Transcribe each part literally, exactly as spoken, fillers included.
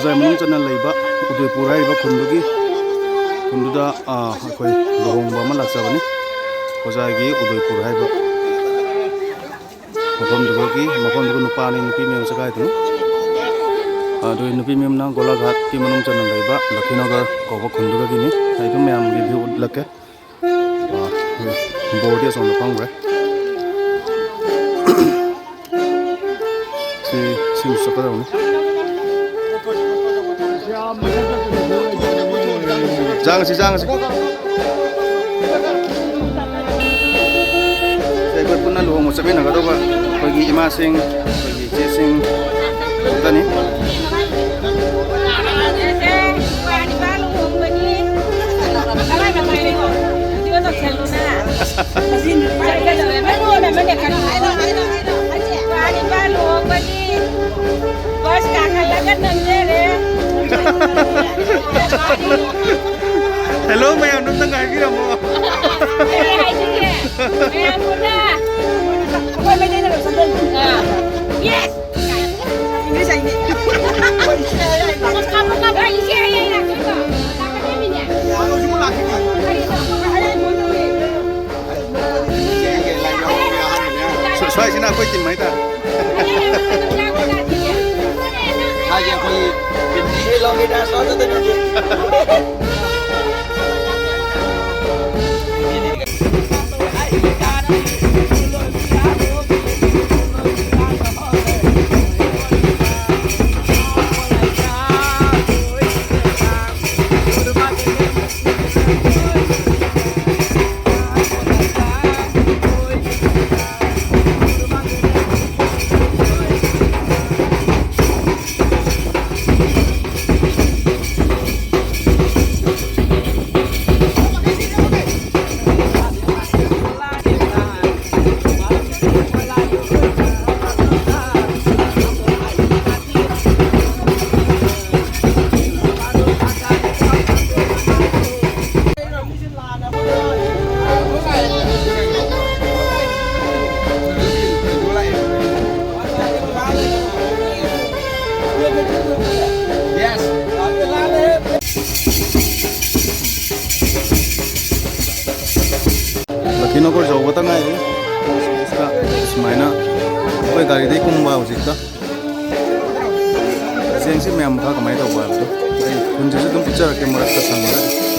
ꯍꯣꯖꯥꯏ ꯃꯅꯨꯡ ꯆꯟꯅ ꯂꯩꯕ ꯎꯗꯣꯏꯄꯨꯔ ꯍꯥꯏꯔꯤꯕ ꯈꯨꯟꯗꯨꯒꯤ, ꯈꯨꯟꯗꯨꯗ, ꯑ, ꯑꯩꯈꯣꯏ ꯂꯨꯍꯣꯡꯕ ꯑꯃ ꯂꯥꯛꯆꯕꯅꯤ꯫ ꯍꯣꯖꯥꯏꯒꯤ ꯎꯗꯣꯏꯄꯨꯔ ꯍꯥꯏꯕ ꯃꯐꯝꯗꯨꯒꯤ, ꯃꯐꯝꯗꯨꯒ ꯅꯨꯄꯥꯅꯤ, ꯅꯨꯄꯤ ꯃꯌꯨꯝ ꯆꯀꯥꯏꯗꯨꯅꯤ꯫ ꯑꯗꯨ ꯅꯨꯄꯤ ꯃꯌꯨꯝꯅ ꯒꯣꯂꯥꯘꯥꯠꯀꯤ ꯃꯅꯨꯡ ꯆꯟꯅ ꯂꯩꯕ ꯂꯛꯈꯤꯅꯒꯔ ꯀꯧꯕ ꯈꯨꯟꯗꯨꯗꯒꯤꯅꯤ꯫ ꯑꯩ ꯑꯗꯨꯝ ꯃꯌꯥꯝꯒꯤ view ꯎꯠꯂꯛꯀꯦ꯫ ꯑ, ꯕꯣꯔꯗꯤ ꯑꯁꯣꯝꯗ ꯐꯝꯈ꯭ꯔꯦ꯫ ꯁꯤ, ꯁꯤꯃꯁꯨ ꯆꯠꯀꯗꯕꯅꯤ꯫ ꯆꯥꯡꯉꯁꯤ, ꯆꯥꯡꯉꯁꯤ꯫ ꯁꯤ ꯑꯩꯈꯣꯏ ꯄꯨꯟꯅ ꯂꯨꯍꯣꯡꯕ ꯆꯠꯃꯤꯟꯅꯒꯗꯧꯕ ꯑꯩꯈꯣꯏꯒꯤ ꯏꯃꯥꯁꯤꯡ, ꯑꯩꯈꯣꯏꯒꯤ ꯏꯆꯦꯁꯤꯡ ꯈꯛꯇꯅꯤ꯫ Hello ꯃꯌꯥꯝ, ꯑꯝꯇꯪ ꯍꯥꯏꯕꯤꯔꯝꯃꯣ꯫ ꯀꯔꯤ ꯍꯥꯏꯁꯤꯒꯦ? ꯃꯌꯥꯝ ꯄꯨꯟꯅ ꯑꯩꯈꯣꯏ ꯃꯩꯇꯩꯗ ꯂꯣꯏꯁꯤꯟꯗꯣꯏꯅꯤ꯫ ꯑꯥ꯫ Yes! English ꯍꯩꯅꯤ꯫ ꯀꯥꯞꯄꯣ, ꯀꯥꯞꯄꯣ, ꯏꯆꯦ ꯍꯌꯦꯡ ꯂꯥꯛꯇꯣꯏꯅꯣ? ꯂꯥꯛꯀꯗꯣꯏꯅꯤꯅꯦ꯫ ꯁ꯭ꯋꯥꯏꯁꯤꯅ ꯑꯩꯈꯣꯏ team ꯍꯥꯏꯇꯥꯔꯦ꯫ ꯍꯥꯏꯗꯤ ꯑꯩꯈꯣꯏ ꯄꯤꯟꯗꯤꯁꯦ ꯂꯧꯒꯦꯗ ꯁꯣꯝꯗ ꯅꯪꯒꯤ꯫ ꯁꯤꯅ ꯑꯩꯈꯣꯏ ꯌꯧꯕꯇ ꯉꯥꯏꯔꯤ꯫ ꯁꯤꯗꯩꯁꯤꯗ ꯁꯨꯃꯥꯏꯅ ꯑꯩꯈꯣꯏ ꯒꯥꯔꯤꯗꯩ ꯀꯨꯝꯕ ꯍꯧꯖꯤꯛꯇ꯫ ꯆꯦꯡꯁꯤ ꯃꯌꯥꯝ ꯃꯈꯥ ꯀꯃꯥꯏꯅ ꯇꯧꯕ ꯍꯥꯏꯕꯗꯣ ꯑꯩ ꯊꯨꯟꯁꯤꯁꯨ ꯑꯗꯨꯝ ꯄꯤꯛꯆꯔꯛꯀꯦ ꯃꯔꯛꯇ ꯁꯪꯉꯒꯗꯤ꯫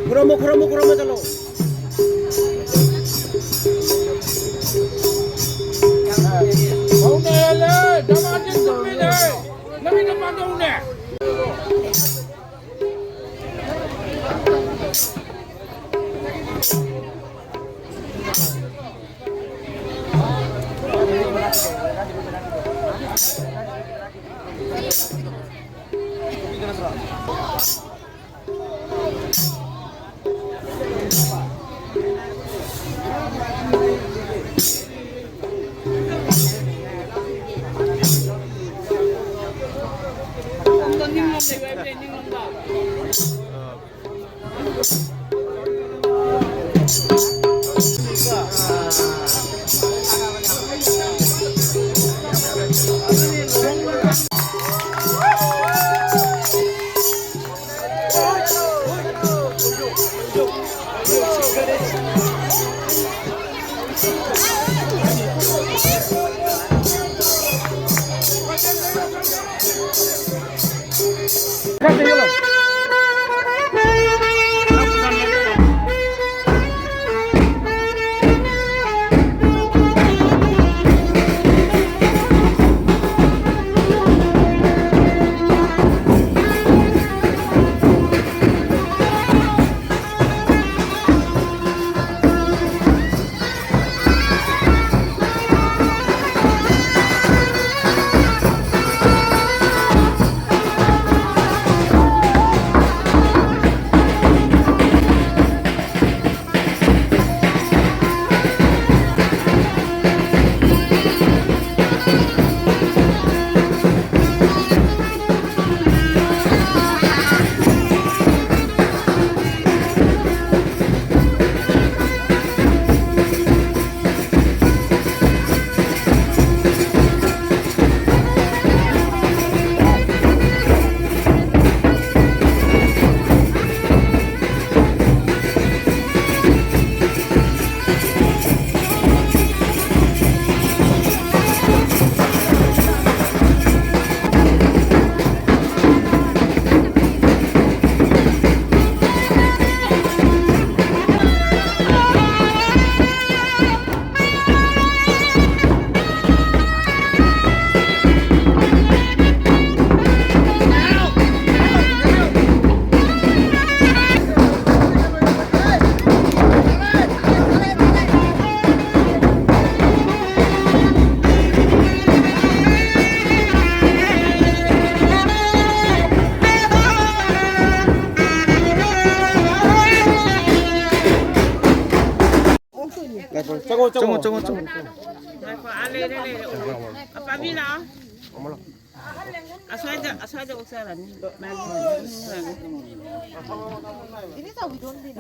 ꯈꯨꯔꯨꯝꯃꯨ, ꯈꯨꯔꯨꯝꯃꯨ, ꯈꯨꯔꯨꯝꯃꯨ ꯆꯠꯂꯣ꯫ ꯍꯧꯅ ꯍꯦꯜꯂꯦ, ꯗꯃꯥꯟꯁꯦ ꯇꯨꯝꯃꯤꯅꯦ꯫ ꯂꯝꯕꯤꯗ ꯄꯥꯟꯗꯧꯅꯦ꯫ ꯆꯪꯉꯣ, ꯆꯪꯉꯣ, ꯆꯪꯉꯣ꯫ ꯉꯥꯏꯈꯣ, ꯑꯥ, ꯂꯩꯔꯦ, ꯂꯩꯔꯦ꯫ ꯑꯄꯥꯕꯤ ꯂꯥꯛꯑꯣ꯫ ꯑꯁ꯭ꯋꯥꯏꯗ, ꯑꯁ꯭ꯋꯥꯏꯗ ꯑꯣꯛꯆꯔꯅꯤ꯫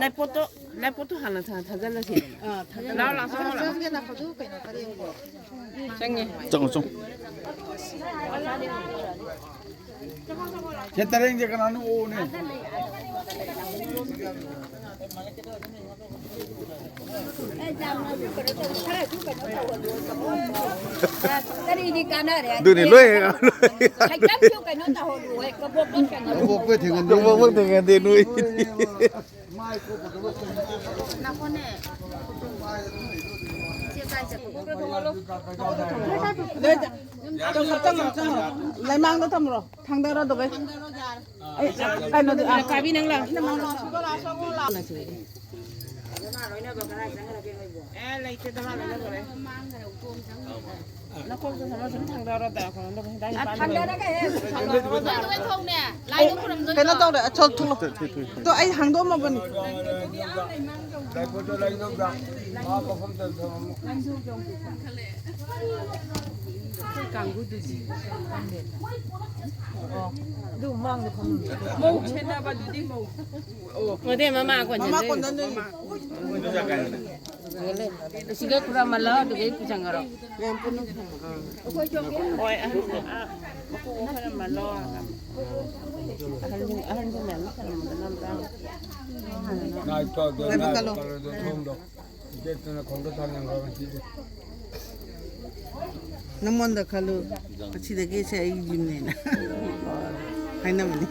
ꯂꯥꯏꯄꯣꯠꯇꯣ, ꯂꯥꯏꯄꯣꯠꯇꯣ ꯍꯥꯟꯅ ꯊꯥ-, ꯊꯥꯖꯤꯜꯂꯁꯤꯗꯅ꯫ ꯂꯥꯛꯑꯣ, ꯂꯥꯛꯑꯣ, ꯆꯪꯉꯣ, ꯂꯥꯛꯑꯣ꯫ ꯆꯪꯉꯦ꯫ ꯆꯪꯉꯣ, ꯆꯪꯉꯣ꯫ ꯁꯦ, ꯇꯔꯦꯡꯁꯦ ꯀꯅꯥꯅꯣ ꯑꯣꯛꯎꯅꯦ? ꯀꯔꯤꯗꯤ ꯀꯥꯟꯅꯔꯦ? ꯑꯗꯨꯅꯤ, ꯂꯣꯏ ꯍꯦꯛ ꯁꯥꯏꯀꯜꯁꯨ ꯀꯩꯅꯣ ꯇꯧꯍꯧꯔꯣꯏ, ꯀꯕꯣꯛ ꯀꯩꯅꯣ꯫ ꯀꯕꯣꯛꯄ ꯊꯦꯡꯍꯟꯗꯦ꯫ ꯀꯕꯣꯛꯄ ꯊꯦꯡꯍꯟꯗꯦ ꯅꯣꯏ꯫ ꯂꯣꯏ ꯆꯪꯉꯣ, ꯆꯪꯉꯣ, ꯆꯪꯉꯣ꯫ ꯂꯩꯃꯥꯡꯗ ꯊꯝꯃꯨꯔꯣ, ꯊꯥꯡꯗꯔꯣ ꯑꯗꯨꯒ꯫ ꯑꯩ, ꯀꯩꯅꯣꯗꯤ, ꯑꯥ꯫ ꯄꯥꯕꯤ ꯅꯪ ꯂꯥꯛꯑꯣ꯫ ꯑꯦ, ꯂꯩꯇꯦ, ꯗꯃꯥ ꯂꯩꯅꯈ꯭ꯔꯦ꯫ ꯅꯀꯣꯛꯇ ꯊꯝꯃ ꯁꯨꯝ ꯊꯥꯡꯗꯔꯣ, ꯗꯥ ꯀꯩꯅꯣꯗꯣ ꯍꯤꯗꯥꯛ ꯅꯤꯄꯥꯟ ꯂꯩꯔꯦ꯫ ꯊꯥꯡꯗꯔꯒ ꯍꯦꯛ ꯊꯥꯡꯗꯔꯣ꯫ ꯀꯩꯅꯣ ꯇꯧꯔꯦ, ꯑ, ꯊꯣꯛꯂꯛꯑꯣ꯫ ꯑꯗꯣ ꯑꯩ ꯍꯥꯡꯗꯣꯛꯑꯝꯃꯕꯅꯤ꯫ ꯂꯥꯏꯕꯛꯇ ꯂꯩꯅꯧꯗ, ꯃꯥ ꯃꯐꯝꯗ ꯊꯝꯃꯝꯃꯨ꯫ ꯑꯩꯈꯣꯏ ꯀꯥꯡꯕꯨꯗꯨꯗꯤ ꯈꯪꯗꯦ꯫ ꯑꯣ, ꯑꯗꯨ ꯃꯃꯥꯡꯗ ꯐꯝꯃꯝꯃꯤ꯫ ꯃꯧ ꯈꯦꯠꯅꯕꯗꯨꯗꯤ ꯃꯧ꯫ ꯃꯗꯦ ꯃꯃꯥ ꯀꯣꯟꯖꯟꯗꯣꯏꯅꯤ꯫ ꯃꯃꯥ ꯀꯣꯟꯖꯟꯗꯣꯏꯅꯤ꯫ ꯁꯤꯒ ꯈꯨꯔꯥꯃꯜꯂꯣ, ꯑꯗꯨꯒ ꯄꯨꯁꯟꯈꯔꯣ꯫ ꯃꯌꯥꯝ ꯄꯨꯟꯅ ꯍꯣꯏ, ꯑꯍꯟ, ꯑꯥ, ꯃꯀꯣꯛ ꯈꯔ ꯃꯜꯂꯣ꯫ ꯑꯍꯟꯁꯤꯡ, ꯑꯍꯟꯁꯤꯡ ꯃꯌꯥꯝꯅ ꯈꯔ ꯃꯨꯟꯅ ꯑꯝꯇ ꯉꯥꯏ ꯇꯧꯗꯣ, ꯉꯥꯏ ꯉꯥꯏ ꯀꯜꯂꯣ꯫ ꯀꯜꯂꯣꯗꯣ, ꯊꯣꯡꯗꯣ꯫ ꯏꯆꯦꯠꯇꯨꯅ ꯈꯣꯡꯗ ꯊꯥꯡꯖꯟꯈ꯭ꯔꯕ ꯉꯁꯤꯗꯤ꯫ ꯅꯪꯉꯣꯟꯗ ꯈꯜꯂꯨ, ꯑꯁꯤꯗꯒꯤ ꯁꯦ ꯑꯩ ꯌꯨꯝꯅꯦꯅ ꯍꯥꯏꯅꯕꯅꯤ꯫